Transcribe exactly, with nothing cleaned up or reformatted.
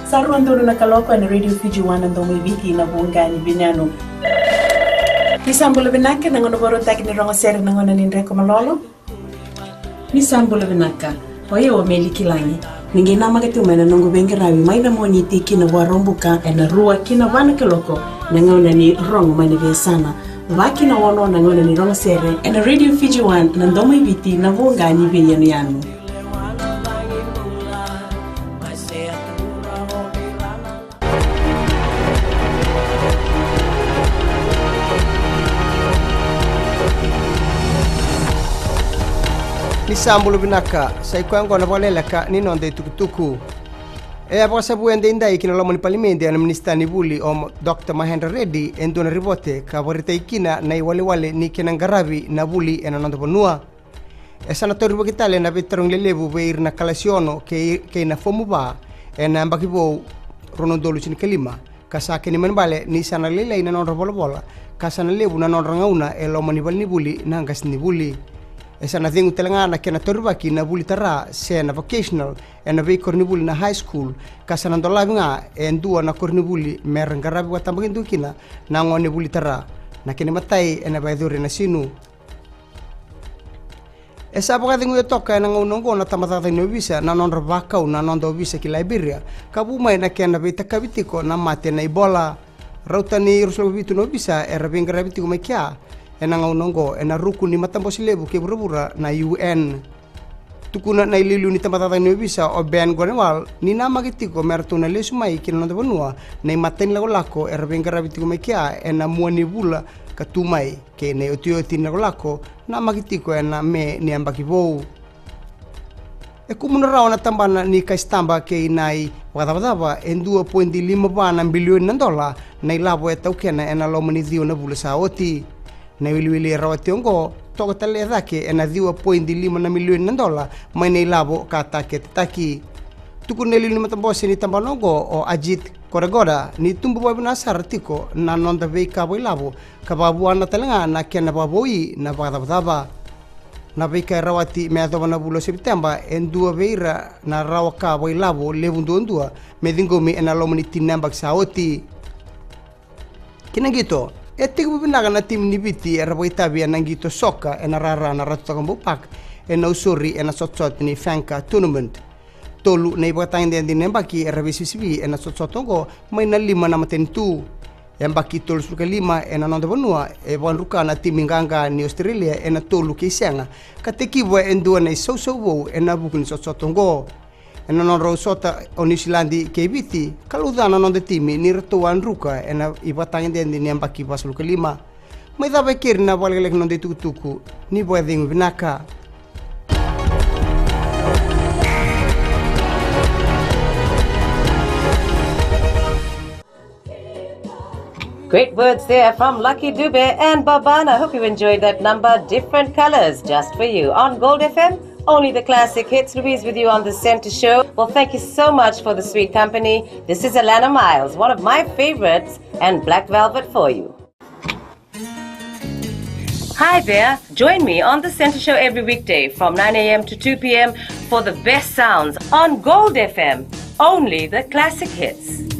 Sa rua donu na kaloko ena Radio Fiji One, na domo i Viti, na vuqa ni veiyanuyanu. Ni sa bula vinaka, na gauna vakarautaki ni rogo sere, na gauna ni dreko malolo. Ni sa bula vinaka. O yau o Meli Kilagi. Ni qai namaka tiko mai na noqu veiqaravi mai na Moniti ki na Vakaraubuka ena rua ki na va na kaloko, na gauna ni rogo mai na veiyasana. Va ki na ono na gauna ni rogo sere ena Radio Fiji One, na domo i Viti, na vuqa ni veiyanuyanu. Ni sa bula vinaka, sa i koya oqo na vakaleleka ni noda itukutuku. E a vakasavu edaidai ki na loma ni palimedi ena minisita ni vuli o Mo-, Doctor Mahendra Reddy e dua na ripote ka vakaraitaki kina na iwalewale ni kena qaravi na vuli ena noda vanua. E sa na taurivaki tale na veitarogi lelevu vei ira na kalasi ono kei, kei na fomu va ena yabaki vou rua na udolu tinikalima, ka sa kena ibalebale ni sa na lailai na nodra volavola ka sa na levu na nodra gauna e loma ni valenivuli na qasenivuli. E sa na cegu tale ga na kena taurivaki na vuli tara se na vocational ena veikoronivuli na high school, ka sa na dolavi ga e dua na koronivuli me ra qaravi vakatabakidua kina na gone vuli tara. Na kena imatai ena vakayacori ena Sinu. E sa vakaceguya toka ena gauna oqo na tabacakacaka ni ovisa na nodra vakau na noda ovisa ki Liberia, ka vu mai na kena veitakavi tiko na mate na Ebola. Rauta ni ruasagavulu ka vitu na ovisa era veiqaravi tiko mai kea ena gauna oqo ena ruku ni matabose levu kei vuravura na U N. Tukuna na iliuliu ni tabacakacaka ni ovisa o Ben Gonewal ni namaki tiko me ratou na lesu mai ki na noda vanua na imatai ni lakolako era veiqaravi tiko mai kea ena mua ni vula ka tu mai, kei na iotioti ni lakolako namaki tiko ena Me ni yabaki vou. E kumuna rawa na tabana ni kasitaba kei na ivakacavacava e dua poidi lima va na bilioni na dola na ilavo e taukena ena loma ni ciwa na vula sa oti. Na iwiliwili e rawati oqo toka tale e cake ena ciwa poidi lima na milioni na dola mai na ilavo ka taketetaki. Tukuna na iliuliu ni matabose ni tabana oqo o Ajit Koregoda ni tubu vakavinaka sara tiko na noda veika vakailavo ka vakavuana tale ga na kena vakavoui na vakacavacava. Na veika e rawati me yacova na vula o Sepiteba e dua vei ira na rawa ka vakailavo levu duadua me ciqomi ena loma ni tini na yabaki sa oti. Ki na qito, e tekivu vinaka na timi ni Viti era vakaitavi ena qito soka ena rara na Ratu Cakobau Park ena usori ena sotasota ni Fanka Tournament. Tolu na ivakatagedegede ni yabaki era veisivisivi ena sotasota oqo mai na lima na matanitu. Yabaki tolusagavulu ka lima ena noda vanua e vakadruka na timi qaqa ni Australia ena tolu kei sega, ka tekivu e dua na isausau vou ena vuku ni sotasota oqo. Ena nodrau sota o Niusiladi kei Viti, ka lauca na noda timi ni ratou a druka ena ivakatagedegede ni yabaki vasagavulu ka lima. Mai cava e keri na vakalekaleka ni noda itukutuku, ni vakacegu vinaka. Great words there from Lucky Dube and Babana. I hope you enjoyed that number. Different colors just for you on Gold F M. Only the classic hits. Louise with you on the Centre Show. Well, thank you so much for the sweet company. This is Alannah Myles, one of my favorites, and Black Velvet for you. Hi there. Join me on the Centre Show every weekday from nine a m to two p m for the best sounds on Gold F M. Only the classic hits.